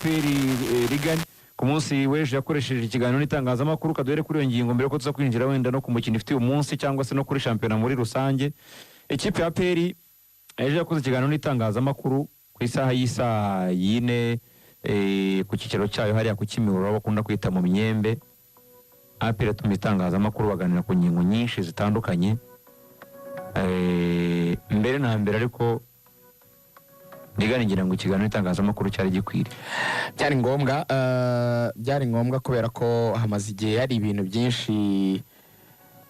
APR, Reagan, ku munsi w'ejo yakoresheje ikiganiro n'itangazamakuru. Kaduhere kuri iyo ngingo mbere ko tuza kwinjira wenda no ku mukino ifite uyu munsi cyangwa se no kuri shampiyona muri rusange. Ikipe ya APR ejo yakoze ikiganiro n'itangazamakuru ku isaha y'isaa 4, ku cyicaro cyayo hariya ku Kimihurura bakunda kwita mu Myembe. APR yatumiye itangazamakuru, baganira ku ngingo nyinshi zitandukanye. Mbere na mbere ariko, nigana ngira ngo ikiganiro n'itangazamakuru cyari gikwiriye. Byari ngombwa, byari ngombwa kubera ko hamaze igihe hari ibintu byinshi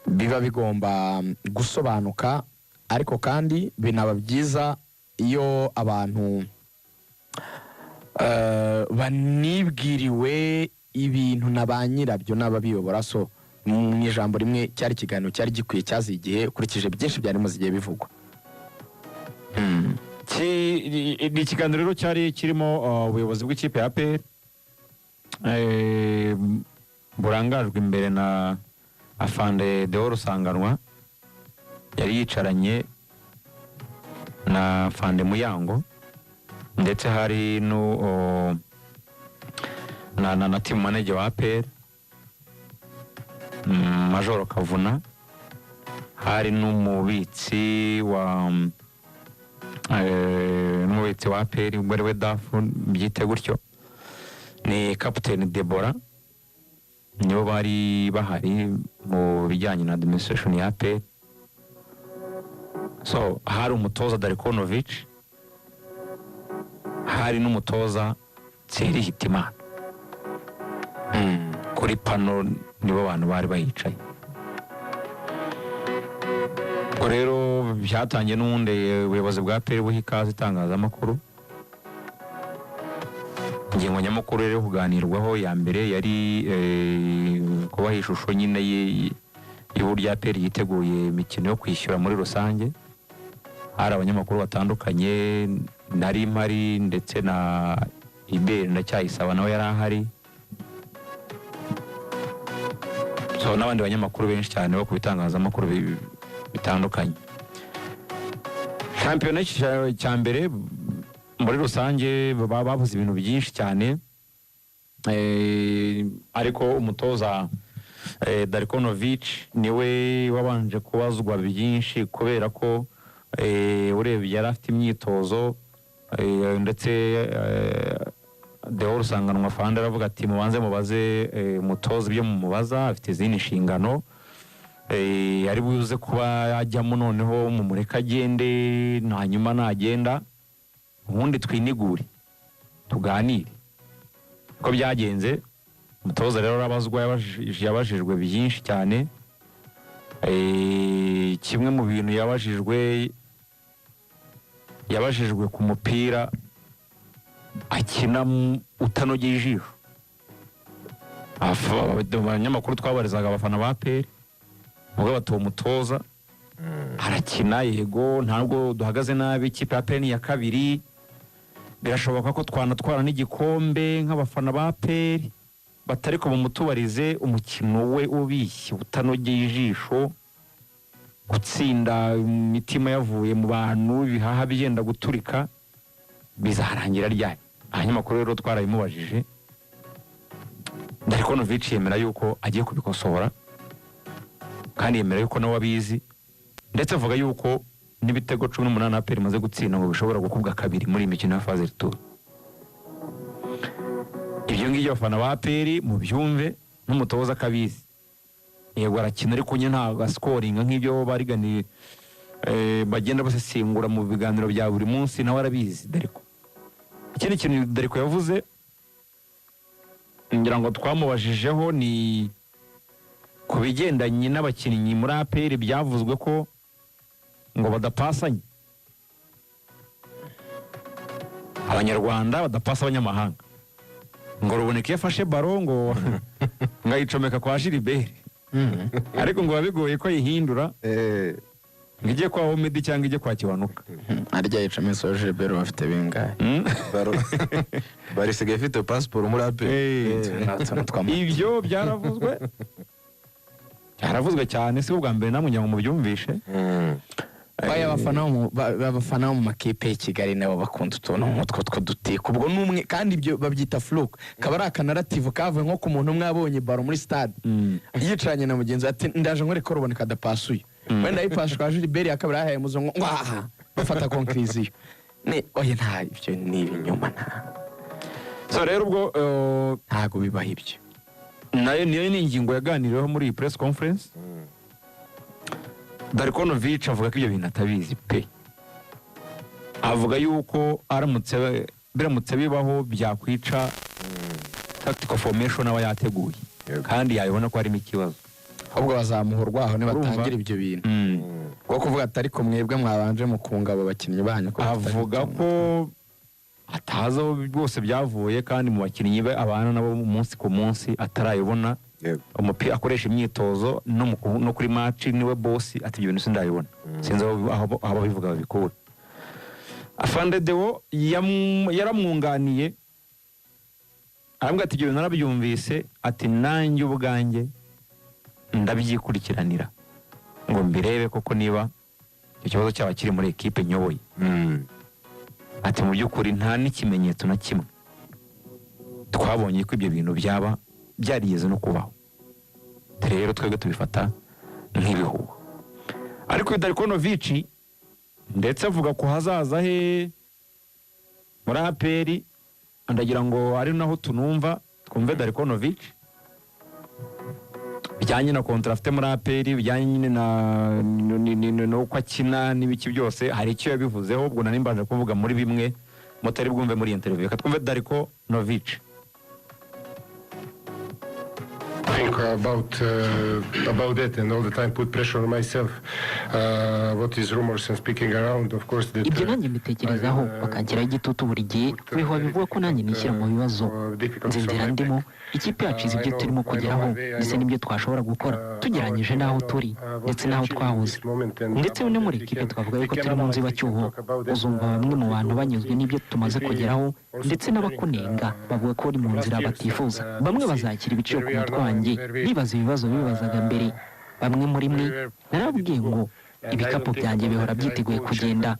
biba bigomba gusobanuka, ariko kandi binaba byiza iyo abantu banibwiriwe ibintu na ba nyirabyo n'ababiyobora. So mu ijambo rimwe, cyari ikiganiro cyari gikwiye, cyaziye igihe, ukurikije byinshi byari bimaze igihe bivugwa. Ni ikiganiro rero cyari kirimo ubuyobozi bw'ikipe ya APR, burangajwe imbere na Afande Deo Rusanganwa, yari yicaranye na Afande Muyango, ndetse hari no na team manager wa APR, Majoro Kavuna, hari n'umubitsi wa APR, ubwo ari we DAF, byite gutyo, ni Kapiteni Debora. Nibo bari bahari mu bijyanye na administration ya APR. So hari umutoza Darko Novic, hari n'umutoza Thierry Hitimana. Kuri pano nibo bantu bari bahicaye. Ubwo rero byatangiye n'ubundi ubuyobozi bwa APR buha ikaze itangazamakuru. Ingingo nyamukuru rero yo kuganirwaho ya mbere yari kubaha ishusho nyine y'uburyo APR yiteguye imikino yo kwishyura muri rusange. Hari abanyamakuru batandukanye, nari mpari, ndetse na Iberi Ndacyayisaba nawe yari ahari, so n'abandi banyamakuru benshi cyane bo ku bitangazamakuru bitandukanye. Shampiyona y'icyiciro cya mbere muri rusange baba bavuze ibintu byinshi cyane, ariko umutoza Darko Novic niwe wabanje kubazwa byinshi, kubera ko urebye yari afite imyitozo, ndetse Deo Rusanganwa Fande aravuga ati: "Mubanze mubaze umutoza ibyo mumubaza, afite izindi nshingano ari buze kuba yajyamo, noneho mumureke agende, hanyuma nagenda ubundi twinigure tuganire." Uko byagenze, umutoza rero arabazwa, yabajijwe byinshi cyane. Kimwe mu bintu yabajijwe, yabajijwe ku mupira akina utanogeye ijisho. Abanyamakuru twabarizaga abafana ba APR, ubwo bati: "Uwo mutoza arakina, yego ntabwo duhagaze nabi, ikipe ya APR ni iya kabiri, birashoboka ko twanatwara n'igikombe nk'abafana ba APR, batari ko mumutubarize umukino we ubishye, utanogeye ijisho, gutsinda imitima yavuye mu bantu, ibihaha byenda guturika, bizarangira ryari?" Abanyamakuru rero twarabimubajije. Darko Novic yemera yuko agiye kubikosora, kandi yemera yuko nawe abizi, ndetse avuga yuko n'ibitego 18 APR imaze gutsinda ngo bishobora gukubwa kabiri muri iyi mikino ya phase retour. Ibyo ngibyo abafana ba APR mubyumve, n'umutoza akabizi. Yego arakina, ariko nyine ntabwo ascoringa nk'ibyo bariganiye, bagenda basesengura mu biganiro bya buri munsi, nawe arabizi Darko. Ikindi kintu Darko yavuze, ngira ngo twamubajijeho, ni ku bigendanye n'abakinnyi muri APR byavuzwe ko ngo badapasanye, Abanyarwanda badapasa abanyamahanga, ngo Ruboneka iyo afashe baro ngo ayicomeka kwa Gilbert, ariko ngo biba bigoye ko ayihindura ngo ijye kwa Omedi cyangwa ijye kwa Kiwanuka. Harya yicamo isoje Gilbert bafite bingahe? Baro isigaye ifite pasiporo muri APR. Ibyo byaravuzwe, byaravuzwe cyane, si ubwa mbere namwe ngira ngo mubyumvishe. Oya, abafana bo mu makipe y'i Kigali nabo bakunda utuntu nk'utwo tw'udutiko. Ubwo ni umwe, kandi ibyo babyita fluke, kaba ari akanarrative kavuye nko ku muntu umwe abonye ballon muri stade, yicaranye na mugenzi we, ati: "Ndaje nkwereke ko Ruboneka adapasuye." Wenda yipashe kwa Gilbert, ya kabiri yahaye muzungu, ngo aha bafata conclusion ni oya, nta, ibyo ni ibinyoma, nta So rero ubwo ntago bibaho ibyo. Nayo niyo ni ingingo yaganiriweho muri iyi press conference. Darko Novic avuga ko ibyo bintu atabizi pe. Avuga yuko aramutse biramutse bibaho byakwica tactical formation aba yateguye, kandi yabibona ko harimo ikibazo. Ahubwo bazamuha urwaho nibatangira Urumva? ibyo bintu bwo kuvuga ati: "Ariko mwebwe mwabanje mukunga abo bakinnyi banyu ko Avuga ko atazi aho rwose byavuye, kandi mu bakinnyi be abana nabo umunsi ku munsi atarayibona. Umupira akoresha imyitozo no kuri match niwe boss. Ati: "Ibyo bintu sindabibona, sinzi aho ababivuga babikura." Afande Deo yaramwunganiye, arambwira ati: "Ibyo bintu narabyumvise," ati: "Nanjye ubwanjye ndabyikurikiranira ngo mbirebe koko niba icyo kibazo cyaba kiri muri ekipe nyoboye." Ati: "Mu by'ukuri nta n'ikimenyetso na kimwe twabonye ko ibyo bintu byaba byarigeze no kubaho. Rero twebwe tubifata nk'ibihuha." Ariko uyu Darko Novic ndetse avuga ku hazaza he muri APR. Ndagira ngo ari naho tunumva, twumve Darko Novic bijyanye na contrat afite muri APR, bijyanye nyine na n'uko akina n'ibiki byose, hari icyo yabivuzeho. Ubwo nari mbanje kuvuga muri bimwe mutari bwumve muri iyi interview. Reka twumve Darko Novic. Think about that and all the time put pressure on myself. What is rumors and speaking around, of course. That, Ibyo nanjye mbitekerezaho, bakanshyiraho igitutu buri gihe. Ibihuha bivuga ko nanjye nishyira mu bibazo. Nzi inzira ndimo, ikipe yacu izi ibyo turimo kugeraho ndetse n'ibyo twashobora gukora tugereranyije n'aho turi ndetse n'aho twahoze. Ndetse no muri ekipe twavuga yuko turi mu nzibacyuho. Uzumva bamwe mu bantu banyuzwe n'ibyo tumaze kugeraho, ndetse n'abakunenga bavuga ko uri mu nzira batifuza. Bamwe bazakira ibiciro ku mutwe wanjye, bibaza ibibazo bibazaga mbere. Bamwe muri mwe narababwiye ngo ibikapu byanjye bihora byiteguye kugenda.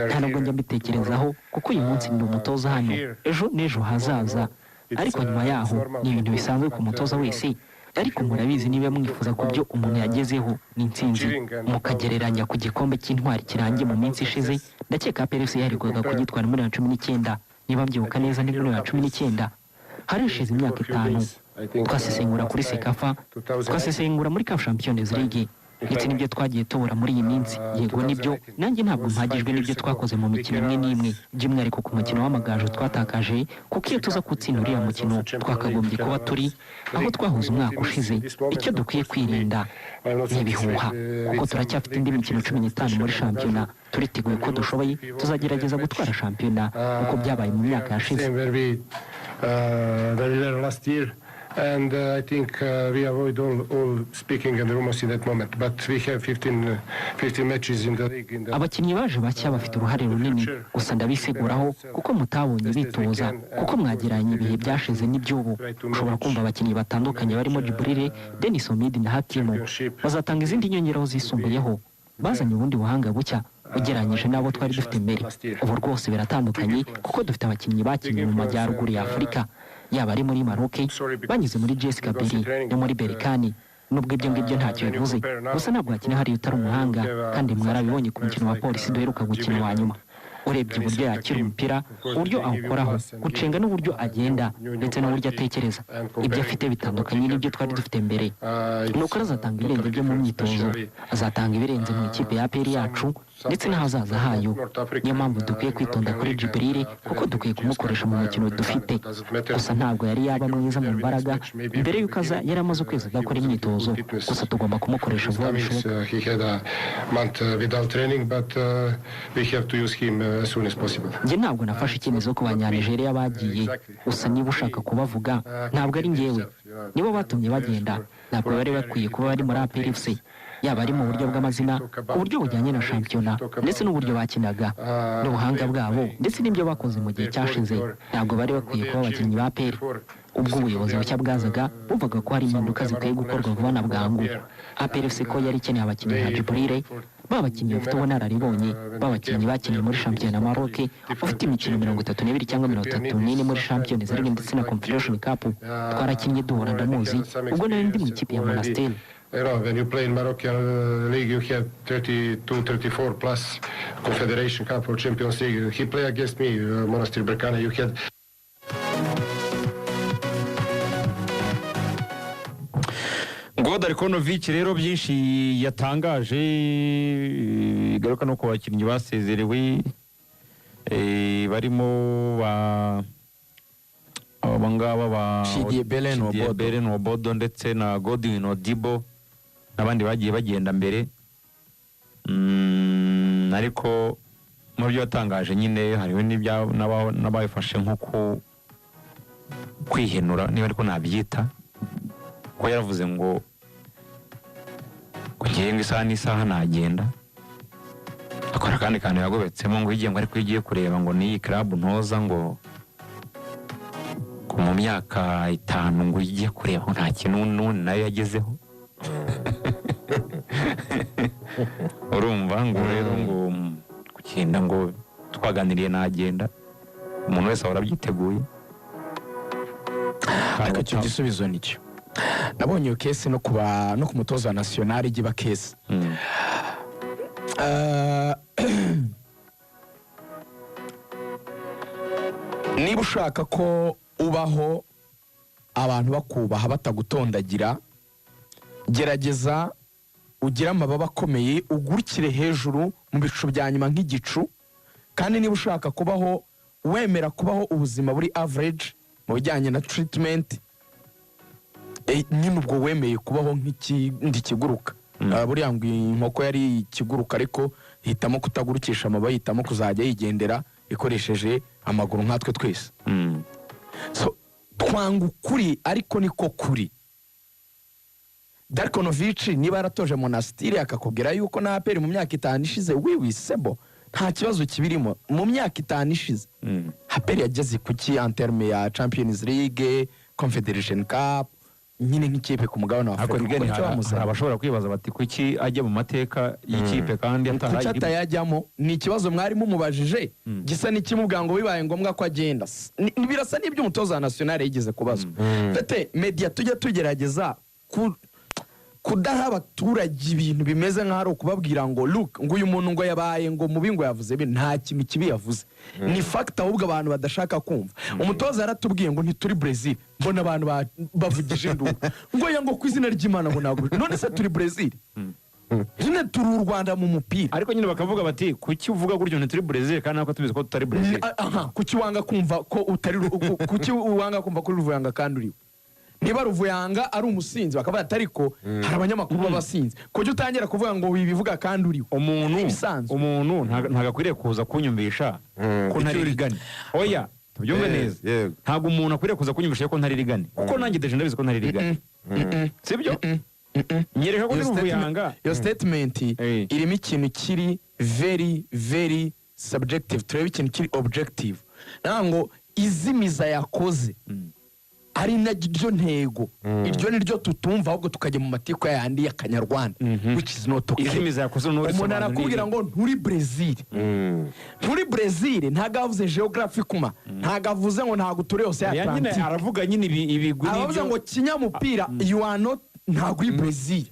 Nta nubwo njya mbitekerezaho, kuko uyu munsi ndi umutoza hano, ejo n'ejo hazaza, ariko nyuma yaho ni ibintu bisanzwe ku mutoza wese. Ariko murabizi, niba mwifuza ku byo umuntu yagezeho n'intsinzi, mukagereranya ku gikombe cy'intwari kirangiye mu minsi ishize, ndakeka APR yaherukaga kugitwara muri 2019, niba mbyibuka neza, ni muri 2019, hari hashize imyaka 5. Twasesengura kuri CECAFA, twasesengura muri CAF Champions League, ndetse n'ibyo twagiye tubura muri iyi minsi. Yego nibyo, nanjye ntabwo mpagijwe n'ibyo twakoze mu mikino imwe n'imwe, by'umwihariko ku mukino w'Amagaju twatakaje, kuko iyo tuza gutsinda uriya mukino twakagombye kuba turi aho twahoze umwaka ushize. Icyo dukwiye kwirinda ni ibihuha, kuko turacyafite indi mikino 15 muri shampiyona. Turiteguye uko dushoboye, tuzagerageza gutwara shampiyona uko byabaye mu myaka yashize. Same where we were last year. And I think we avoid all speaking and rumors in that moment. But we have 15 matches in the league. In the Abakinnyi baje bashya bafite uruhare runini, gusa ndabiseguraho kuko mutabonye bitoza, kuko mwagereranya ibihe byashize n'iby'ubu. Ushobora kumva abakinnyi batandukanye barimo Jibril, Denis Omid na Hakimu bazatanga izindi nyongeraho zisumbuyeho, bazanye ubundi buhanga bushya ugereranyije n'abo twari dufite mbere. Ubu rwose biratandukanye, kuko dufite abakinnyi bakinnye mu majyaruguru ya Afurika, yaba ari muri Maroc, banyuze muri JS Kabylie no muri Berkane. Nubwo ibyo ngibyo ntacyo bivuze, gusa ntabwo wakina hariya utari umuhanga, kandi mwarabibonye ku mukino wa Polisi duheruka gukina wa nyuma. Urebye uburyo yakira umupira, uburyo awukoraho, gucenga, n'uburyo agenda, ndetse n'uburyo atekereza, ibyo afite bitandukanye n'ibyo twari dufite mbere. Ni uko azatanga ibirenze byo mu myitozo, azatanga ibirenze mu ikipe ya APR yacu ndetse n'ahazaza hayo. Niyo mpamvu dukwiye kwitonda kuri Jibril, kuko dukwiye kumukoresha mu mukino dufite. Gusa ntabwo yari yaba mwiza mu mbaraga mbere y'uko aza, yari amaze ukwezi adakora imyitozo. Gusa tugomba kumukoresha vuba bishoboka. He had a month without training, but we have to use him as soon as possible. Njye ntabwo nafashe icyemezo ku Banyanigeriya bagiye. Gusa niba ushaka kubavuga, ntabwo ari njyewe, nibo batumye bagenda. Ntabwo bari bakwiye kuba bari muri APR FC, yaba ari mu buryo bw'amazina, ku buryo bujyanye na shampiyona, ndetse n'uburyo bakinaga n'ubuhanga bwabo, ndetse n'ibyo bakoze mu gihe cyashize. Ntabwo bari bakwiye kuba abakinnyi ba APR. Ubwo ubuyobozi bushya bwazaga, buvuga ko hari impinduka zikwiye gukorwa vuba na bwangu. APR FC ko yari ikeneye abakinnyi nka Jibril. Ba bakinnyi bafite ubunararibonye, ba bakinnyi bakinnye muri shampiyona Maroc, ufite imikino 32 cyangwa 34 muri Champions League ndetse na Confederation Cup. Twarakinnye duhura, ndamuzi ubwo nari ndi mu ikipe ya Monastir. When you play in Moroccan league, you have 32, 34 plus Confederation Cup or Champions League. He play against me, Monastir Berkane. You had Ngo Darko Novic rero byinshi yatangaje bigaruka no ku bakinnyi basezerewe, barimo ba aba ngaba ba Chidiebere Nwobodo. Chidiebere Nwobodo ndetse na Godwin Odibo n'abandi bagiye bagenda mbere. Ariko mu byo yatangaje nyine hariho n'ababifashe nko kwihenura, niba ariko nabyita, ko yaravuze ngo ngewe ngo isaha n'isaha nagenda. Akora akandi kantu yagobetsemo ngo igiye ngo ariko iyo ugiye kureba ngo n'iyi club ntoza ngo mu myaka 5 ngo ugiye kureba ngo nta kintu n'ubundi nayo yagezeho. Urumva ngo rero ngo kugenda ngo twaganiriye nagenda, umuntu wese ahora abyiteguye. Ariko icyo gisubizo nicyo nabonye iyo case no kuba no ku mutoza wa national ijya iba case. Niba ushaka ko ubaho abantu bakubaha batagutondagira, gerageza ugire amababa akomeye, ugurukire hejuru mu bicu bya nyuma nk'igicu. Kandi niba ushaka kubaho wemera kubaho ubuzima buri average mu bijyanye na treatment, nyine ubwo wemeye kubaho nk'ikindi kiguruka. Buriya ngo inkoko yari ikiguruka, ariko hitamo kutagurukisha amababa, hitamo kuzajya yigendera ikoresheje amaguru nkatwe twese. So, twanga ukuri ariko niko kuri. Darko Novic niba yaratoje Monastir akakubwira yuko na APR mu myaka 5 ishize wiwisebo nta kibazo kibirimo, mu myaka 5 ishize APR yageze kuki en terme ya Champions League, Confederation Cup, nyine nk'ikipe ku mugabane wa Ariko Afurika, Rigani, kuko nicyo hari bamuzanye. abashobora kwibaza bati kuki ajya mu mateka y'ikipe kandi Kuki atarayirimo? atayajyamo? Ni ikibazo mwari mumubajije gisa n'ikimubwira ngo bibaye ngombwa ko agenda. Birasa n'ibyo umutoza wa national yigeze kubazwa. Fete media tujya tugerageza kudaha abaturage ibintu bimeze nk'aho ari ukubabwira ngo look, ngo uyu muntu ngo yabaye ngo mubi, ngo yavuze ibi. Nta kintu kibi yavuze, ni fact ahubwo abantu badashaka kumva. Umutoza yaratubwiye ngo ntituri Brazil, mbona abantu bavugije induru ngo ya ngo ku izina ry'Imana ngo ntabwo. None se turi Brazil? Nyine turi u Rwanda mu mupira. Ariko nyine bakavuga bati kuki uvuga gutyo ntituri Brazil kandi natwe tubizi ko tutari Brazil? Aha, kuki wanga kumva ko utari kuki wanga kumva ko uri Ruvuyanga kandi uriwe? Niba Ruvuyanga ari umusinzi bakavuga ati ariko hari abanyamakuru b'abasinzi, kuki utangira kuvuga ngo wibivuga kandi uriwe? Umuntu Ibisanzwe. Umuntu ntago akwiriye kuza kunyumvisha ko ntari Rigani. Oya, tubyumve neza. Ntabwo umuntu akwiriye kuza kunyumvisha ko ntari Rigani, kuko nanjye déjà ndabizi ko ntari Rigani, sibyo? Nyereka ko Iyo ndi Ruvuyanga. Iyo statement irimo ikintu kiri very very subjective. Turebe ikintu kiri objective. Ntabwo izimiza yakoze ari naryo ntego, iryo ni ryo tutumva, ahubwo tukajya mu matiko yandi y'akanyarwanda, which is not okay. Izimiza yakoze n'uwo Umuntu risobanura arakubwira ni ngo nturi Brazil, nturi Brazil, ntabwo avuze geography kuma, ntabwo avuze ngo ntabwo turi yose ya Ya nyine Atlantique. Aravuga nyine ibigwi Aravuze n'ibyo. ngo kinyamupira you are not, ntabwo uri Brazil.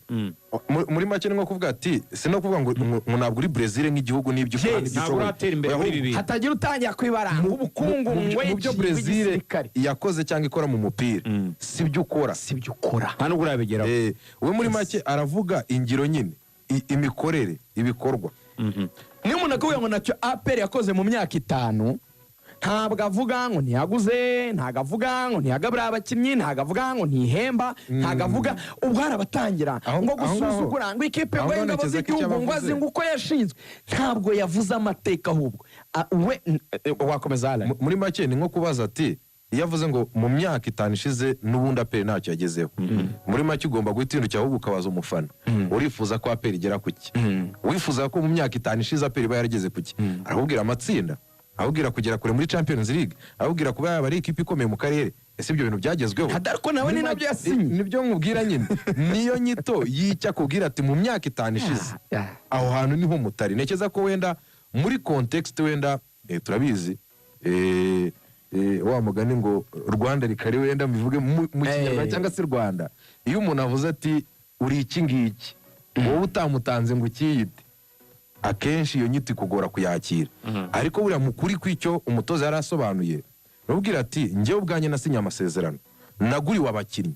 Muri make ni nko kuvuga ati si no kuvuga ngo ntabwo uri Brazil nk'igihugu n'ibyo ukora Yes. n'ibyo Ntabwo ushoboye. uratera imbere Oya, muri ahubwo ibi bintu. Hatagira utangira kwibara ubukungu mu byo Brazil w'igisirikare. yakoze cyangwa ikora mu mupira si byo ukora. Si byo ukora. Nta nubwo urabigeraho. We muri make aravuga ingiro nyine, imikorere, ibikorwa. Niyo umuntu akubwira ngo nacyo APR yakoze mu myaka 5, ntabwo avuga ngo ntiyaguze, ntabwo avuga ngo ntiyagaburiye abakinnyi, ntabwo avuga ngo ntihemba, ntabwo avuga. Ubwo hari abatangira ngo gusuzugura ngo ikipe Aho ngo ngaho ingabo ntekereza ko icyo z'igihugu ngo abavuze- azi ngo uko yashinzwe. Ntabwo yavuze amateka ahubwo. We wakomeza, Alan. Muri make ni nko kubaza ati iyo avuze ngo mu myaka 5 ishize n'ubundi APR ntacyo yagezeho, muri make ugomba guhita uhindukira ahubwo ukabaza umufana: urifuza ko APR igera ku ki? Wifuza ko mu myaka 5 ishize APR iba yarageze ku ki? Arakubwira amatsinda, arakubwira kugera kure muri Champions League, arakubwira kuba yaba ari ikipe ikomeye mu karere. Ese ibyo bintu byagezweho? Ariko nawe ni nabyo yasinye. Nibyo nkubwira nyine, niyo nyito y'icyo akubwira ati mu myaka 5 ishize aho hantu niho mutari. Ntekereza ko wenda muri context wenda turabizi, wa mugani ngo Rwanda rikari, wenda mbivuge mu Kinyarwanda cyangwa se Rwanda, iyo umuntu avuze ati uri iki ngiki, wowe utamutanze ngo ukiyite, akenshi iyo nyito ikugora kuyakira. Ariko buriya mu kuri kw'icyo umutoza yari asobanuye, arababwira ati njyewe ubwanjye nasinye amasezerano, naguriwe abakinnyi,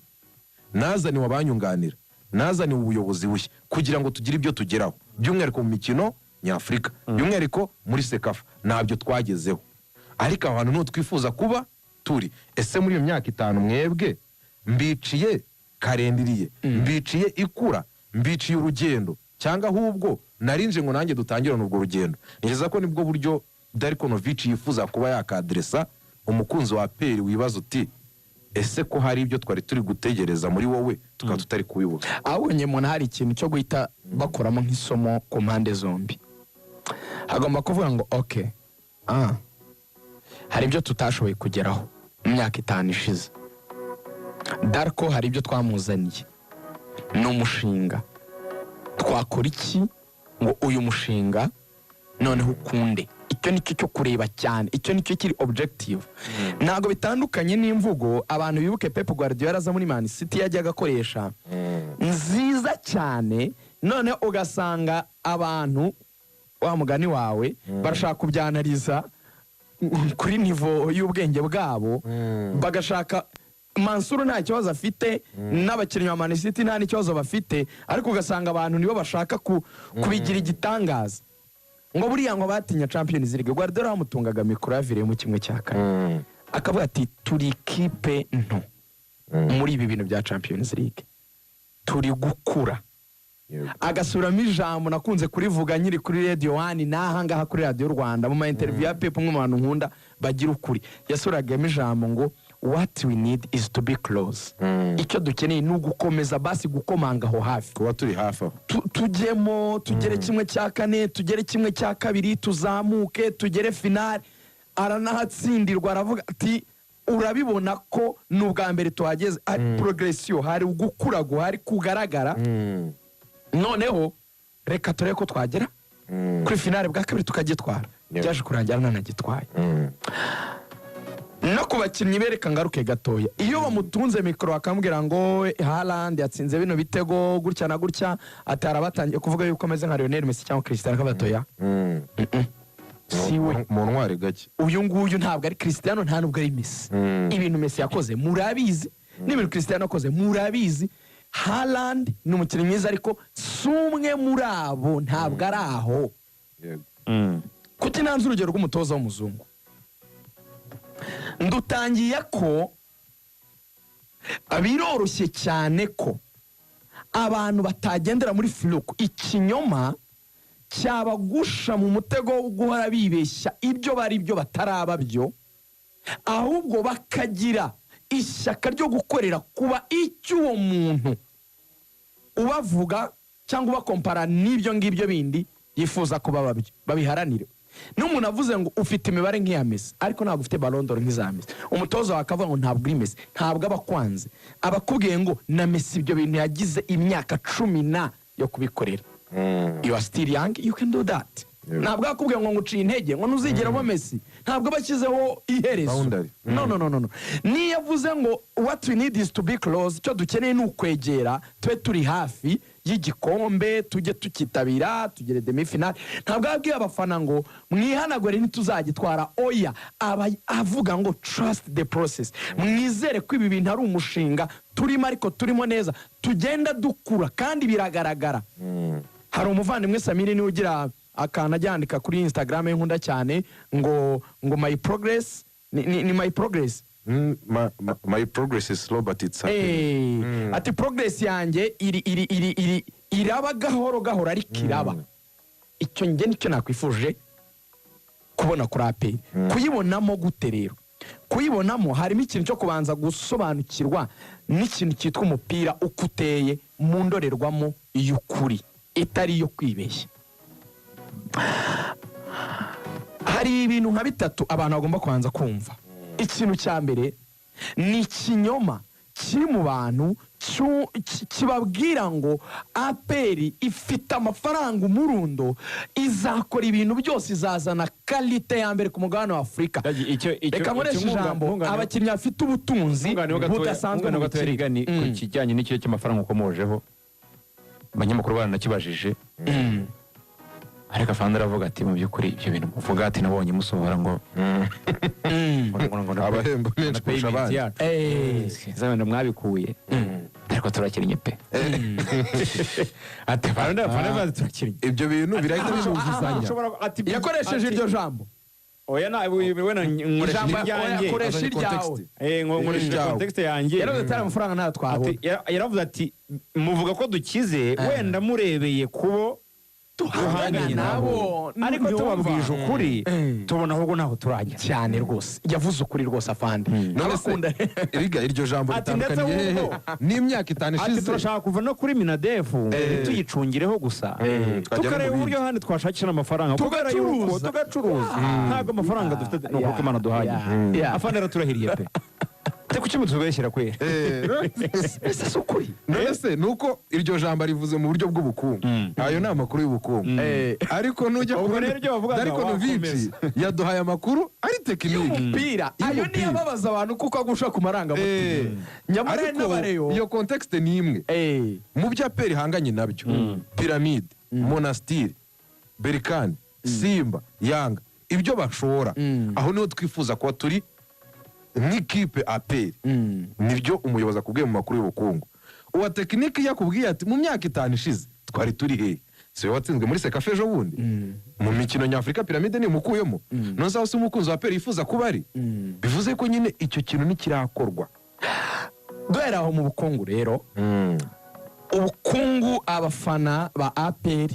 nazaniwe abanyunganira, nazaniwe ubuyobozi bushya kugira ngo tugire ibyo tugeraho, by'umwihariko mu mikino nyafurika, by'umwihariko muri CECAFA. Ntabyo twagezeho, ariko aho hantu niho twifuza kuba turi. Ese muri iyo myaka 5 mwebwe mbiciye calendrier, mbiciye ikura, mbiciye urugendo, cyangwa ahubwo narinje ngo nanjye dutangirane urwo rugendo? Ntekereza ko nibwo buryo Darko Novic yifuza kuba yakaderesa umukunzi wa APR wibaza uti ese ko hari ibyo twari turi gutegereza muri wowe tukaba tutari kubibona? Ahubwo njye mbona hari ikintu cyo guhita bakoramo nk'isomo ku mpande zombi. Hagomba kuvuga ngo ok, hari ibyo tutashoboye kugeraho mu myaka 5 ishize. Darko hari ibyo twamuzaniye, ni umushinga. Twakora iki ngo uyu mushinga noneho ukunde? Icyo nicyo cyo kureba cyane, icyo nicyo kiri objective. Ntabwo bitandukanye n'imvugo abantu bibuke Pep Guardiola aza muri Man City yajyaga akoresha, nziza cyane, noneho ugasanga abantu, wa mugani wawe, barashaka kubyanariza kuri niveau y'ubwenge bwabo, bagashaka Mansuru nta kibazo afite n'abakinnyi ba Man City nta n'ikibazo bafite, ariko ugasanga abantu nibo bashaka kubigira igitangaza, ngo buriya ngo batinya Champions League. Guardiola bamutungaga mikoro yaviriyemo 1/4, akavuga ati turi ikipe nto muri ibi bintu bya Champions League, turi gukura. Agasubiramo ijambo nakunze kurivuga nkiri kuri Radio One n'aha ngaha kuri Radiyo Rwanda mu ma interview ya Pep, umwe mu bantu nkunda bagira ukuri, yasuragamo ijambo ngo "What we need is to be close." Icyo dukeneye ni ugukomeza basi gukomanga aho hafi, kuba turi hafi aho. Tujyemo, tugere 1/4, tugere 1/2, tuzamuke tugere finale. Aranahatsindirwa, aravuga ati urabibona ko ni ubwa mbere tuhageze, hari progression, hari ugukura guhari kugaragara. Noneho reka turebe ko twagera kuri finale bwa kabiri tukagitwara. Byaje kurangira nanagitwaye. No ku bakinnyi bereka ngaruke gatoya, iyo bamutunze mikoro bakamubwira ngo Haaland yatsinze bino bitego gutya na gutya, atari batangiye kuvuga yuko ameze nka Lionel Messi cyangwa Cristiano, akabatoya si we. Mu ntwari gake. Uyu nguyu ntabwo ari Cristiano, nta nubwo ari Messi. Ibintu Messi yakoze murabizi, n'ibintu Cristiano yakoze murabizi. Haaland ni umukinnyi mwiza, ariko si umwe muri abo, ntabwo ari aho. Kuki nanze urugero rw'umutoza w'umuzungu? Ndutangiye ko biroroshye cyane ko abantu batagendera muri firuku, ikinyoma cyabagusha mu mutego wo guhora bibeshya ibyo bari byo bataraba byo, ahubwo bakagira ishyaka ryo gukorera kuba icyo uwo muntu ubavuga cyangwa ubakompara n'ibyo ngibyo bindi yifuza kuba babyo, babiharanire. N'umuntu avuze ngo ufite imibare nk'iya Messi ariko ntabwo ufite Ballon d'Or nk'iza Messi, umutoza wawe akavuga ngo ntabwo uri Messi, ntabwo aba akwanze, aba akubwiye ngo na Messi ibyo bintu yagize imyaka cumi na yo kubikorera. You are still young, you can do that. Ntabwo akubwiye ngo nguciye intege, ngo ntuzigera uba Messi, ntabwo aba ashyizeho iherezo. Boundary. No, no, no, no, no. Niyo avuze ngo what we need is to be close, icyo dukeneye ni ukwegera, tube turi hafi y'igikombe, tujye tukitabira, tugere demi finale, ntabwo ababwiye abafana ngo mwihanagure ntituzagitwara. Oya, aba avuga ngo trust the process, mwizere ko ibi bintu ari umushinga turimo, ariko turimo neza, tugenda dukura kandi biragaragara. Hari umuvandimwe Samiri niwe ugira akantu ajya yandika kuri Instagram ye nkunda cyane, ngo my progress ni my progress. My progress is slow but it's happening. Ati progress yanjye iri iri iri iri iraba gahoro gahoro, ariko iraba. Icyo njye nicyo nakwifuje kubona kuri APR. Kuyibonamo gute rero? Kuyibonamo harimo ikintu cyo kubanza gusobanukirwa n'ikintu cyitwa umupira uko uteye mu ndorerwamo y'ukuri itari iyo kwibeshya. Hari ibintu nka bitatu abantu bagomba kubanza kumva. Ikintu cya mbere Ni ikinyoma kiri mu bantu kibabwira ngo APR ifite amafaranga umurundo, izakora ibintu byose, izazana qualité ya mbere ku mugabane wa Afurika. Icyo Reka nkoreshe ijambo abakinnyi bafite ubutunzi budasanzwe mu gatoya mikino. Rigani, ku kijyanye n'icyo cy'amafaranga ukomojeho, abanyamakuru baranakibajije, ariko afande aravuga ati: "Mu by'ukuri ibyo bintu muvuga," ati, "nabonye musohora ngo Abahemba menshi kurusha abandi. yacu za wenda mwabikuye, ariko turakinnye pe." Ati afande afande, turakinnye. Ibyo bintu birahita binuzuzanya. Yakoresheje iryo jambo. Oya, na wenda nkoresha Ijambo iryanjye. oya, koresha Azanye iryawe. context. Nkoresheje Iryawe. context yanjye. Yaravuze ati: "Ari amafaranga ntayo twabona." Ati, yaravuze ati: "Muvuga ko dukize, wenda murebeye kubo duhanganye nabo, ariko ntiwumva. tubabwije ukuri, tubona ahubwo ntaho turajya." Cyane rwose, yavuze ukuri rwose afande. None se Abakunda riga iryo jambo Ati ndetse ritandukaniye hehe ahubwo n'imyaka 5 ati ishize? "Turashaka kuva no kuri MINADEF, ntituyicungireho gusa, Tukajya no mu tukareba bindi. uburyo ahandi twashakisha amafaranga, kubera yuko Tugacuruza. tugacuruza, ntabwo amafaranga dufite ni uko Imana duhaye." Afande araturahiriye pe. Ati: "Kuki mutubeshyira kwera?" Ese si ukuri? None se ni uko iryo jambo rivuze mu buryo bw'ubukungu, ayo ni amakuru y'ubukungu, ariko nujya Ubwo kubona rero ibyo bavugaga Darko Novic wakomeza. yaduhaye amakuru ari technique Y'umupira ayo Y'umupira. niyo ababaza abantu kuko agusha ku marangamutima. Nyamara Ariko n'abareyo iyo context ni imwe mu byo APR ihanganye nabyo: Pyramide, Monastir, Berkane, Simba, Yanga, ibyo bashora, aho niho twifuza kuba turi nk'ikipe APR. Nibyo umuyobozi akubwiye mu makuru y'ubukungu. Uwa technique iyo akubwiye ati: "Mu myaka 5 ishize twari turi hehe?" Si we watsinzwe muri CECAFA ejo bundi mu mikino nyafurika? Pyramide nimukuyemo, ntuzi aho se umukunzi wa APR yifuza kuba ari. Bivuze ko nyine icyo kintu ntikirakorwa. Duhera aho mu bukungu rero, ubukungu, abafana ba APR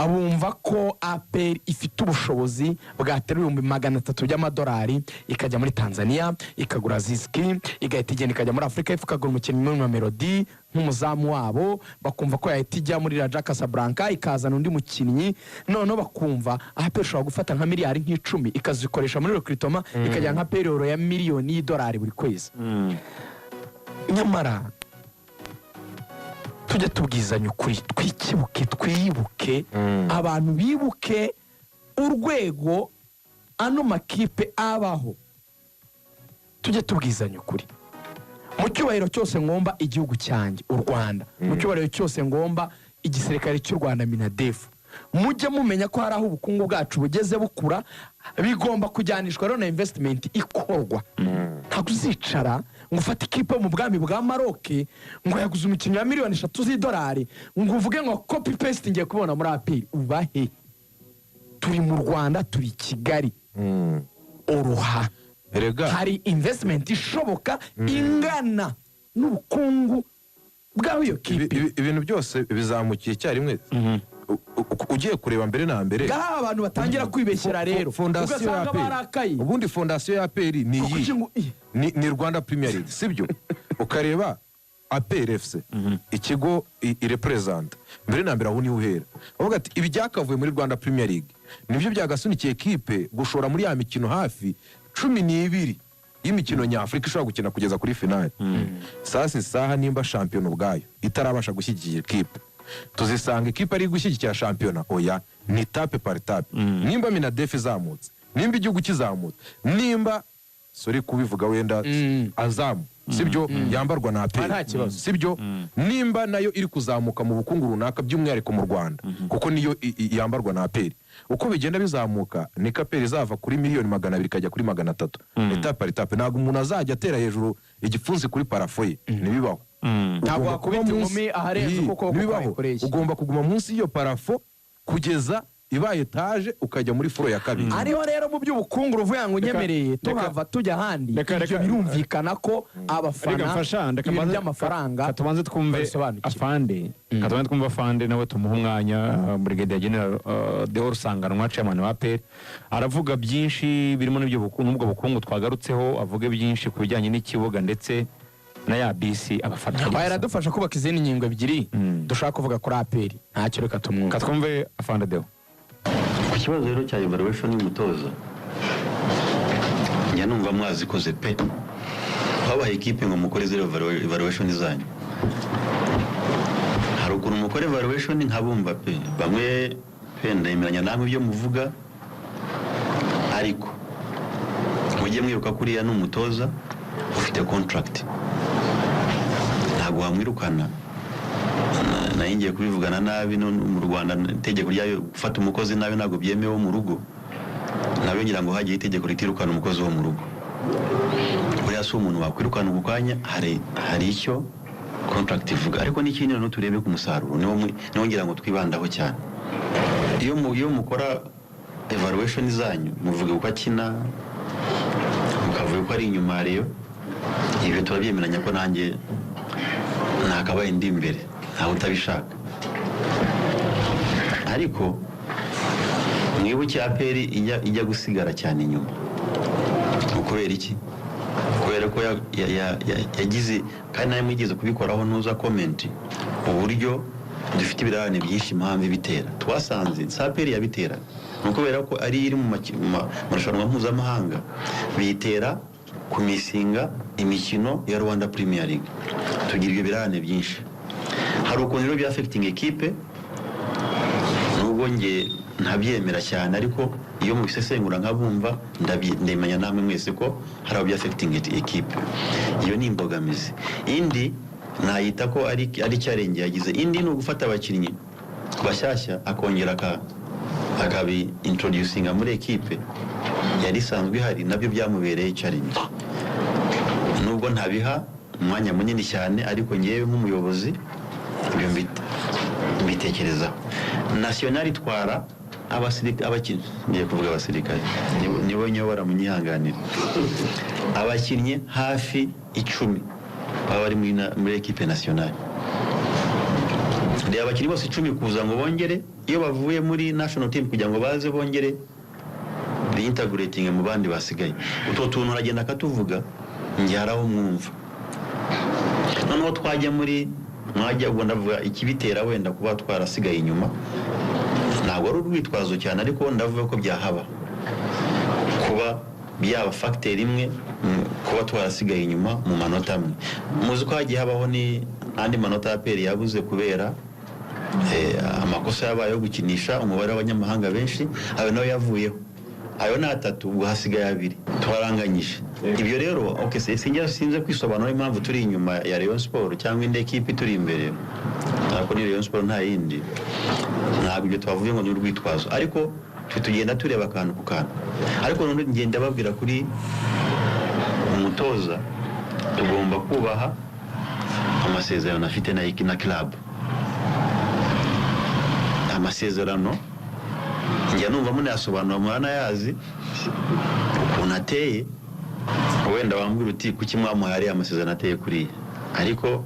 bumva ko APR ifite ubushobozi bwatera 300,000 by'amadolari, ikajya muri Tanzania ikagura Ziski, igahita igenda ikajya muri Afurika y'Epfo ikagura umukinnyi muri Mamelodi nk'umuzamu wabo. Bakumva ko yahita ijya muri Raja Casablanca ikazana undi mukinnyi. Noneho bakumva APR ishobora gufata nka miliyari nk'icumi ikazikoresha muri recrutement, ikajya nka payroll ya miliyoni y'idolari buri kwezi. Nyamara tujye tubwizanya ukuri, twikibuke, twibuke, abantu bibuke urwego ano makipe abaho. Tujye tubwizanya ukuri. Mu cyubahiro cyose ngomba igihugu cyanjye u Rwanda, mu cyubahiro cyose ngomba igisirikare cy'u Rwanda, MINADEF, mujye mumenya ko hari aho ubukungu bwacu bugeze bukura, bigomba kujyanishwa rero na investment ikorwa. Ntabwo uzicara ngo ufate ikipe yo mu bwami bwa Maroke ngo yaguze umukinnyi wa miliyoni 3 z'idolari, ngo uvuge ngo copy paste ngiye kubona muri APR. Ubahe? Turi mu Rwanda, turi i Kigali, uruha. Erega Hari investment ishoboka ingana n'ubukungu bw'aho iyo kipe. Ibintu byose bizamukiye icyarimwe. Ugiye kureba mbere na mbere Ngaha abantu batangira kwibeshyera rero, fondation ya ugasanga APR. barakaye. Ubundi fondation ya APR ni Kuko iyi ni Rwanda Premier League, sibyo? Ukareba APR FC, ikigo irepresenta mbere na mbere, aho niho uhera bavuga ati ibyakavuye muri Rwanda Premier League nibyo byagasunikiye ekipe gushora muri ya mikino hafi 12 y'imikino nyafurika ishobora gukina kugeza kuri finale. Sasa isaha nimba shampiyona ubwayo itarabasha gushyigikira ekipe, tuzisanga ekipe ari gushyigikira shampiyona? Oya, ni étape par étape. Nimba MINADEF izamutse, nimba igihugu kizamutse, nimba, sorry kubivuga, wenda Azam, sibyo, yambarwa na APR, Ah, nta kibazo. sibyo, nimba nayo iri kuzamuka mu bukungu runaka, by'umwihariko mu Rwanda kuko niyo yambarwa na APR, uko bigenda bizamuka niko APR izava kuri miliyoni 200 ikajya kuri 300, étape par étape. Ntabwo umuntu azajya atera hejuru igipfunsi kuri plafond ye, ntibibaho. Ntabwo Ugomba wakubita kuba munsi- inkumi aharenze Ii, uko ukuboko ntibibaho. kwawe kureshya. Ugomba kuguma munsi y'iyo plafond kugeza ibaye étage, ukajya muri floor ya kabiri. Ariho rero mu by'ubukungu uruvuga ngo unyemereye tuhava tujya ahandi. Ibyo birumvikana ko abafana Reka mfasha, reka ibintu by'amafaranga ka tubanze twumve babisobanukirwe. Afande, ka tubanze twumve afande nawe tumuhe umwanya. Brigadier General Deo Rusanganwa, chairman wa APR, aravuga byinshi birimo n'ibyo n'ubwo bukungu twagarutseho, avuge byinshi ku bijyanye n'ikibuga ndetse na ya bisi abafana. Oya, aradufasha kubaka izindi ngingo ebyiri dushaka kuvuga kuri APR. Ntacyo, reka tumwumve. Ka twumve afande Deo. Ku kibazo rero cya evaluation y'umutoza, njya numva mwazikoze pe. Twabahaye ekipe ngo mukore zero evaluation zanyu. Hari ukuntu mukora evaluation nkabumva pe, bamwe pe ndemeranya namwe ibyo muvuga, ariko mujye mwibuka ko uriya ni umutoza ufite contract, ntabwo wamwirukana. Nari ngiye kubivugana nabi. No mu Rwanda itegeko ryayo, gufata umukozi nabi ntabwo byemewe mu rugo. Nabyo ngira ngo hagiye itegeko ritirukana umukozi wo mu rugo. Buriya si umuntu wakwirukana ako kanya, hari icyo contract ivuga. Ariko n'ikindi noneho turebe ku musaruro, niwo ngira ngo twibandaho cyane. Iyo mukora evaluation zanyu, muvuga uko akina, mukavuga ko ari inyuma ya Rayon. Ibyo turabyemeranya ko nanjye nakabaye ndi imbere, ntawe utabishaka. Ariko mwibuke APR ijya gusigara cyane inyuma. Kubera iki? Kubera ko yagize, kandi nawe mwigeze kubikoraho, ntuza comment, uburyo dufite ibirarane byinshi. Impamvu ibitera twasanze si APR yabitera, ni ukubera ko ari iri mu marushanwa mpuzamahanga, biyitera kumissinga imikino ya Rwanda Premier League, tugira ibyo birarane byinshi. Hari ukuntu rero byaffectinga ekipe, nubwo nge ntabyemera cyane, ariko iyo mubisesengura nkabumva, ndemenya namwe mwese ko hari aho byaffectinga ekipe. Iyo ni imbogamizi. Indi nayita ko ari challenge yagize. Indi ni ugufata abakinnyi bashyashya, akongera akabi introducinga muri ekipe yari isanzwe ihari, nabyo byamubereye challenge. Nubwo ntabiha umwanya munini cyane, ariko ngewe nk'umuyobozi ibyo mbitekerezaho. National itwara abasirikare, abakinnyi, ngiye kuvuga abasirikare, nibo nyobora, munyihanganire, abakinnyi hafi 10 baba bari muri équipe nationale. Reba abakinnyi bose 10 kuza ngo bongere, iyo bavuye muri national team, kugira ngo baze bongere reintegrating mu bandi basigaye. Utwo tuntu aragenda akatuvuga, njye hari aho mwumva. Noneho twajya muri mwajya, ubwo ndavuga ikibitera wenda kuba twarasigaye inyuma, ntabwo ari urwitwazo cyane, ariko ndavuga ko byahaba kuba byaba facteur imwe kuba twarasigaye inyuma mu manota amwe. Muzi ko hagiye habaho ni andi manota ya APR yabuze kubera amakosa yabaye yo gukinisha umubare w'abanyamahanga benshi. Ayo nayo yavuyeho, ayo ni atatu, ubwo hasigaye abiri, twaranganyije. Ibyo rero, okay, sinjya sinze kwisobanura impamvu turi inyuma ya Rayon Sport cyangwa indi ekipe turi imbere, ntabwo ni Rayon Sport, nta yindi. Ntabwo ibyo twavuye ngo ni urwitwazo, ariko twe tugenda tureba akantu ku kantu. Ariko noneho ngenda babwira kuri umutoza, tugomba kubaha amasezerano afite na club. Amasezerano njya numva munayasobanura, muranayazi ukuntu ateye. Wenda wambwira uti: "Kuki mwamuhaye ariya amasezerano ateye kuriya?" Ariko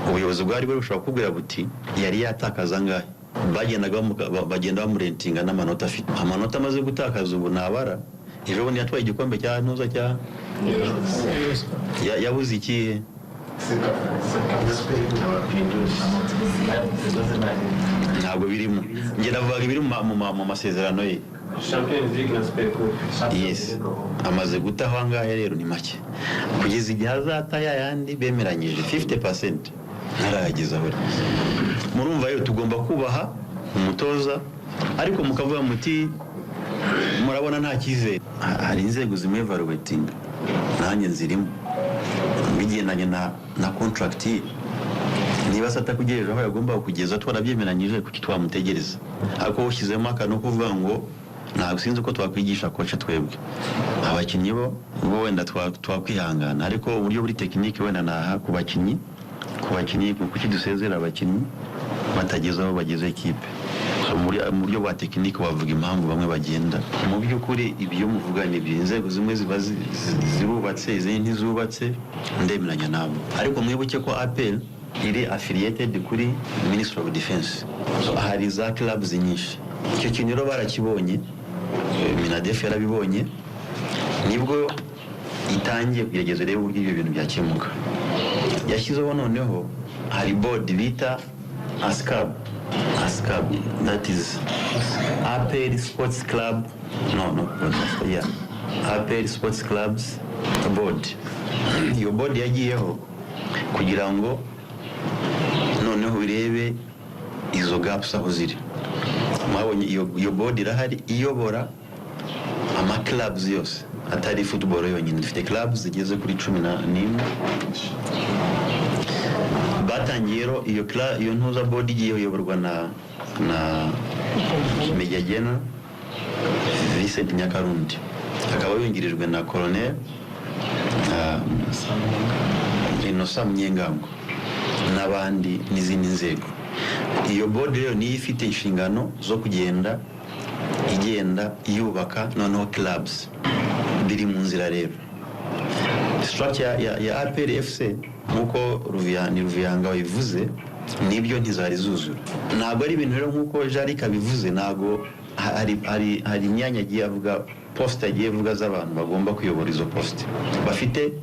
ubuyobozi bwari buri bushobora kukubwira buti: "Yari yatakaza angahe?" Bagendaga bagenda bamurentinga n'amanota afite, amanota amaze gutakaza ubu nabara. Ejo bundi yatwaye igikombe cya ntuza cya yabuze ikihe? Ntabwo birimo, njye navugaga ibiri mu masezerano ye. Champions League na Super Coupe. Yes, amaze gutaho angahe rero? Ni make. Kugeza igihe azata ya yandi bemeranyije 50% ntarayagezaho. Murumva rero tugomba kubaha umutoza, ariko mukavuga muti: "Murabona nta cyizere." Hari inzego zimwe evaluating, nanjye nzirimo, bigendanye na contract ye. Niba se atakugejeje aho yagombaga kugeza twarabyemeranyije, kuki twamutegereza? Ariko ushyizemo akantu ko kuvuga ngo ntabwo sinzi uko twakwigisha coach. Twebwe abakinnyi bo wenda twakwihangana, ariko uburyo buri technique wenda naha ku bakinnyi, kuki dusezera abakinnyi batageze aho bageze ekipe? So, mu buryo bwa technique wavuga impamvu bamwe bagenda. Mu by'ukuri ibyo muvuga ni ibyo, inzego zimwe ziba zirubatse, izindi ntizubatse, ndemeranya nabo. Ariko mwibuke ko APR iri affiliated kuri Ministry of Defense, so hari za clubs nyinshi. Icyo kintu rero barakibonye, MINADEF yarabibonye, nibwo itangiye kugerageza rero uburyo ibyo bintu byakemuka. Yashyizeho noneho, hari board bita ASCAB. ASCAB, that is APR Sports Club, no, yeah, APR Sports Clubs. board. Iyo board yagiyeho kugira ngo noneho irebe izo gaps aho ziri. Mwabonye iyo board irahari, iyobora ama clubs yose, atari football yonyine. Dufite clubs zigeze kuri 11. Batangiye rero iyo ntuza, board igiye iyoborwa na Major General Vincent Nyakarundi, akaba yungirijwe na Colonel Innocent Munyengango n'abandi n'izindi nzego. Iyo board rero niyo ifite inshingano zo kugenda igenda yubaka noneho clubs. Biri mu nzira rero. Structure ya APR FC, nk'uko ni Ruviyanga wabivuze, nibyo, ntizari zuzura. Ntabwo ari ibintu rero, nk'uko Jarika abivuze, ntabwo hari imyanya agiye avuga, poste agiye avuga z'abantu bagomba kuyobora izo poste, bafite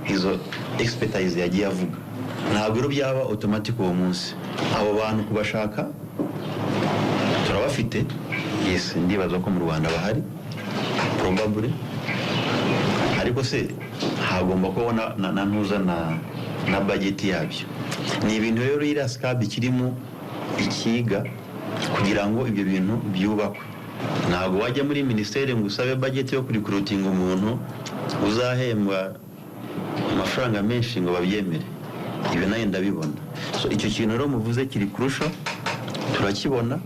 izo expertise yagiye avuga. Ntabwo rero byaba automatic uwo munsi. Abo bantu kubashaka turabafite, yes, ndibaza ko mu Rwanda bahari probably, ariko se hagomba kubaho na ntuza na budget yabyo. Ni ibintu rero iriya SCAB ikirimo ikiga kugira ngo ibyo bintu byubakwe. Ntabwo wajya muri minisiteri ngo usabe budget yo kurecruitinga umuntu uzahembwa amafaranga menshi ngo babyemere. Ibyo nawe ndabibona. So icyo kintu rero muvuze kiri kurusho, turakibona.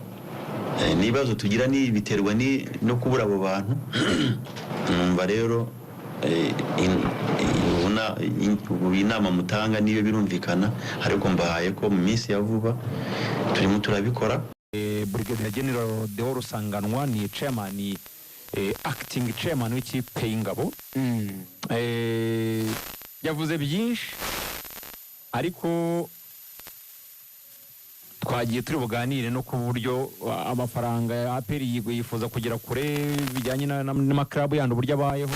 N'ibibazo tugira ni biterwa no kubura abo bantu. Numva rero ubu inama mutanga niyo birumvikana, ariko mbahaye ko mu minsi ya vuba turimo turabikora. Brigadier General Deo Rusanganwa ni chairman, acting chairman w'ikipe y'Ingabo. Yavuze byinshi, ariko twagiye turi buganire no ku buryo amafaranga ya APR yifuza kugera kure bijyanye n'amaclub yandi, uburyo abayeho.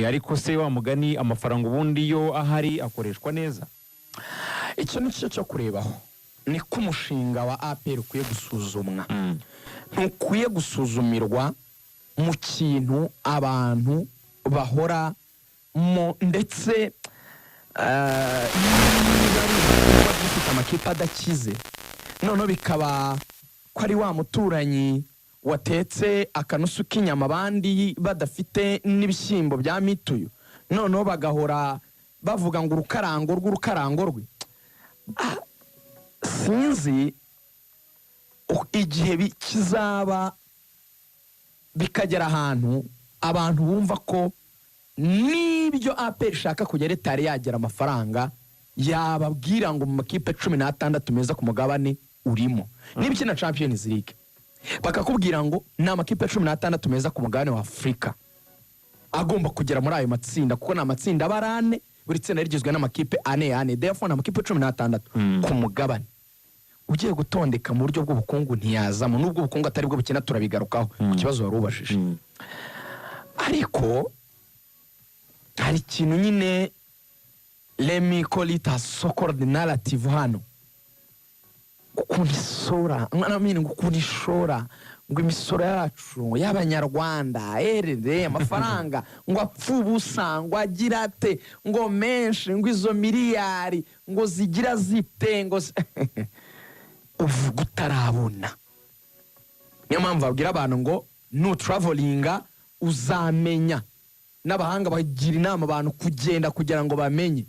Ariko se wa mugani, amafaranga ubundi yo ahari akoreshwa neza? Icyo ni cyo cyo kurebaho, ni ko umushinga wa APR ukwiye gusuzumwa. Ntukwiye gusuzumirwa mu kintu abantu bahora mo, ndetse niba ari kuba dufite amakipe adakize, noneho bikaba ko ari wa muturanyi watetse akanusu k'inyama abandi badafite n'ibishyimbo bya mituyu, noneho bagahora bavuga ngo urukarango rw'urukarango rwe. Sinzi igihe kizaba bikagera ahantu abantu bumva ko n'ibyo APR ishaka kugera itari yagera, amafaranga yababwira ngo mu makipe 16 meza ku mugabane urimo. Niba ikina Champions League, bakakubwira ngo ni amakipe 16 meza ku mugabane wa Afurika agomba kugera muri ayo matsinda, kuko ni amatsinda aba ari ane, buri tsinda rigizwe n'amakipe ane ane, therefore ni amakipe 16 ku mugabane. Ugiye gutondeka mu buryo bw'ubukungu ntiyazamo, nubwo ubukungu atari bwo bukina, turabigarukaho ku kibazo wari ubajije. Ariko hari ikintu nyine, let me call it a so called narrative hano, ukuntu isora, I mean, ukuntu ishora ngo imisoro yacu y'Abanyarwanda erere amafaranga ngo apfe ubusa, ngo agira ate, ngo menshi, ngo izo miliyari ngo zigira zite, ngo uvuga utarabona. Niyo mpamvu babwira abantu ngo nutravelinga uzamenya, n'abahanga bagira inama abantu kugenda kugira ngo bamenye.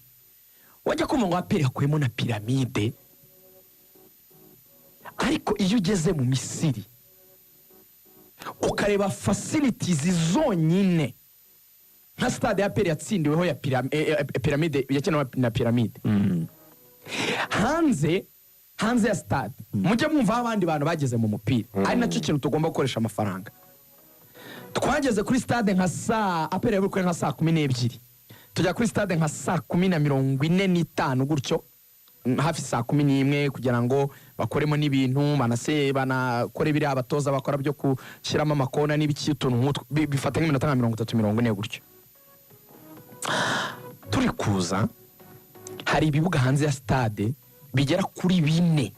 Wajya kumva ngo APR yakuyemo na piramide, ariko iyo ugeze mu Misiri ukareba facilities zonyine, nka stade ya APR yatsindiweho ya piramide, yakenewe na piramide, hanze ya stade mujye mwumva aho abandi bantu bageze mu mupira, ari nacyo kintu tugomba gukoresha amafaranga. Twageze kuri stade nka saa, APR yari kuri nka saa 12, tujya kuri stade nka saa 10:45 gutyo, hafi saa 11, kugira ngo bakoremo n'ibintu banase banakore biriya abatoza bakora byo gushyiramo amakona n'ibiki, utuntu nk'utwo bifata nk'iminota nka 30, 40 gutyo. Turi kuza, hari ibibuga hanze ya stade bigera kuri bine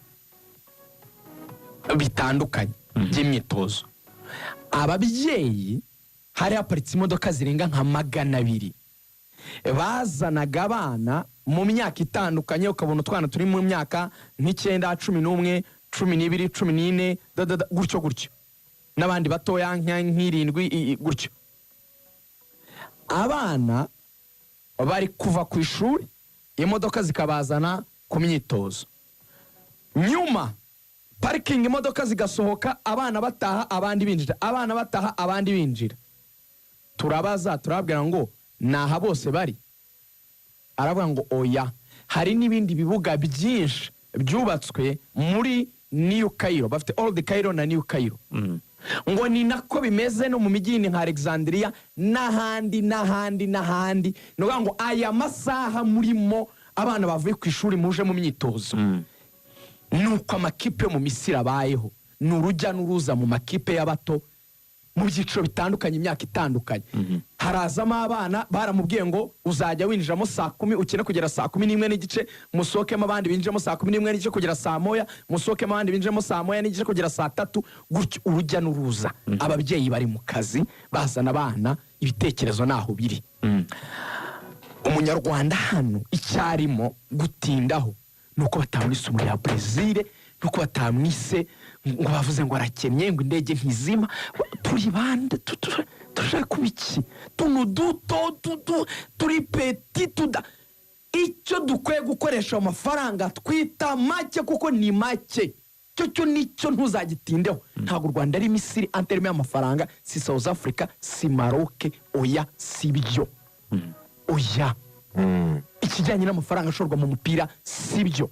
bitandukanye by'imyitozo. Ababyeyi Hari haparitse imodoka zirenga nka 200 bazanaga abana mu myaka itandukanye, ukabona utwana turi mu myaka nk' 9, 11, 12, 14, dadada, gutyo gutyo, n'abandi batoya nk'irindwi gutyo. Abana bari kuva ku ishuri, imodoka zikabazana ku myitozo, nyuma parikingi imodoka zigasohoka, abana bataha abandi binjira, abana bataha abandi binjira. Turabaza, turababwira ngo ni aha bose bari? Aravuga ngo oya, hari n'ibindi bibuga byinshi byubatswe muri New Cairo. Bafite Old Cairo na New Cairo. Ngo ni nako bimeze no mu mijyi yindi nka Alexandria n'ahandi n'ahandi n'ahandi. Ni ukuvuga ngo aya masaha murimo abana bavuye ku ishuri muje mu myitozo, ni uko amakipe yo mu Misiri abayeho, ni urujya n'uruza mu makipe y'abato mu byiciro bitandukanye, imyaka itandukanye. Harazamo abana baramubwiye ngo uzajya winjiramo saa 10 ukine kugera saa 11:30, musohokemo abandi binjiramo saa 11:30 kugera saa 1, musohokemo abandi binjiramo saa 1:30 kugera saa 3, gutyo urujya n'uruza. Ababyeyi bari mu kazi bazana abana, ibitekerezo naho biri. Umunyarwanda hano icyarimo gutindaho ni uko batamwise umunya Brezil, ni uko batamwise ngo bavuze ngo arakennye, ngo indege ntizima. Turi bande? Turashaka kuba iki? Tuntu duto turi petits tuda. Icyo dukwiye gukoresha ayo mafaranga twita make, kuko ni make, cyo cyo nicyo ntuzagitindeho. Ntabwo u Rwanda ari Misiri en termes y'amafaranga, si South Africa, si Maroc, oya, si byo, oya. Ikijyanye n'amafaranga ashorwa mu mupira si byo.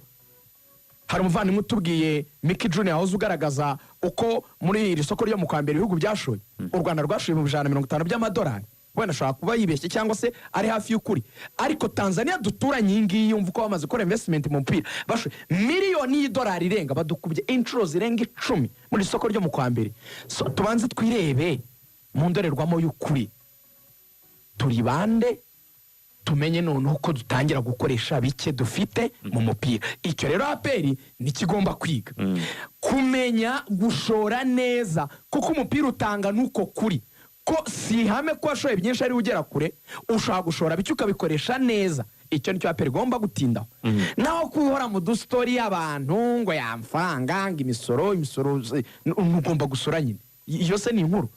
Hari umuvandimwe utubwiye, Miki Junior, wahoze ugaragaza uko muri iri soko ryo mu kwa mbere ibihugu byashoye. U Rwanda rwashoye 150 by'amadolari. Wenda ashobora kuba yibeshye cyangwa se ari hafi y'ukuri, ariko Tanzania duturanye iyi ngiyi, yumva uko bamaze gukora investment mu mupira, bashoye miliyoni y'idolari irenga, badukubye inshuro zirenga 10 muri isoko ryo mu kwa mbere. So, tubanze twirebe mu ndorerwamo y'ukuri, turi bande, tumenye noneho uko dutangira gukoresha bike dufite mu mupira. Icyo rero APR ntikigomba kwiga kumenya gushora neza, kuko umupira utanga nuko kuri ko si ihame ko washoye byinshi ari ugera kure. Ushobora gushora bike ukabikoresha neza. Icyo nicyo APR igomba gutindaho, naho kuhora mu dustory y'abantu ngo yamfaranga, ngo imisoro, imisoro, ugomba gusora nyine. Iyo se ni inkuru?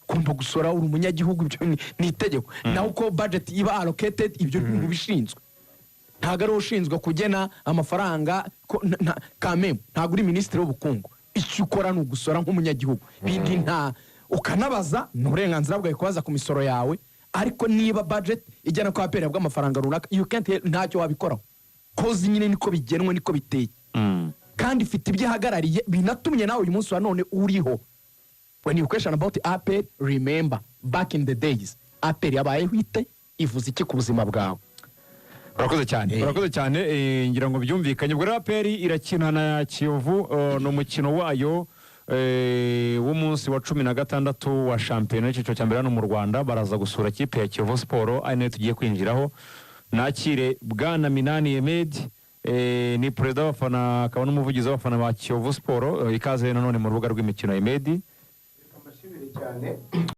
Ugomba gusora, uri umunyagihugu, ibyo ni itegeko. Naho uko budget iba allocated, ibyo ni ubishinzwe, ntabwo ari ushinzwe kugena amafaranga kameme, ntabwo uri minisitiri w'ubukungu. Icyo ukora ni ugusora nk'umunyagihugu, bindi nta ukanabaza, ni uburenganzira bwawe kubaza ku misoro yawe. Ariko niba budget ijyana kwa APR bw'amafaranga runaka, you can't ntacyo wabikoraho, kozi nyine niko bigenwe, niko biteye, kandi ifite ibyo ihagarariye binatumye nawe uyu munsi wa none uriho. When you question about APR, remember back in the days APR yabayeho ite, ivuze iki ku buzima bwawe. Urakoze cyane. Urakoze cyane. Ngira ngo byumvikanye. Ubwo rero APR irakina na Kiyovu, ni umukino wayo w'umunsi wa 16 wa shampiyona y'icyiciro cya mbere hano mu Rwanda. Baraza gusura ikipe ya Kiyovu Sport, ari nayo tugiye kwinjiraho. Nakire bwana Minani Emedi, ni perezida w'abafana akaba n'umuvugizi w'abafana ba Kiyovu Sport. Ikaze nanone mu rubuga rw'imikino, Emedi. Mbashimire cyane.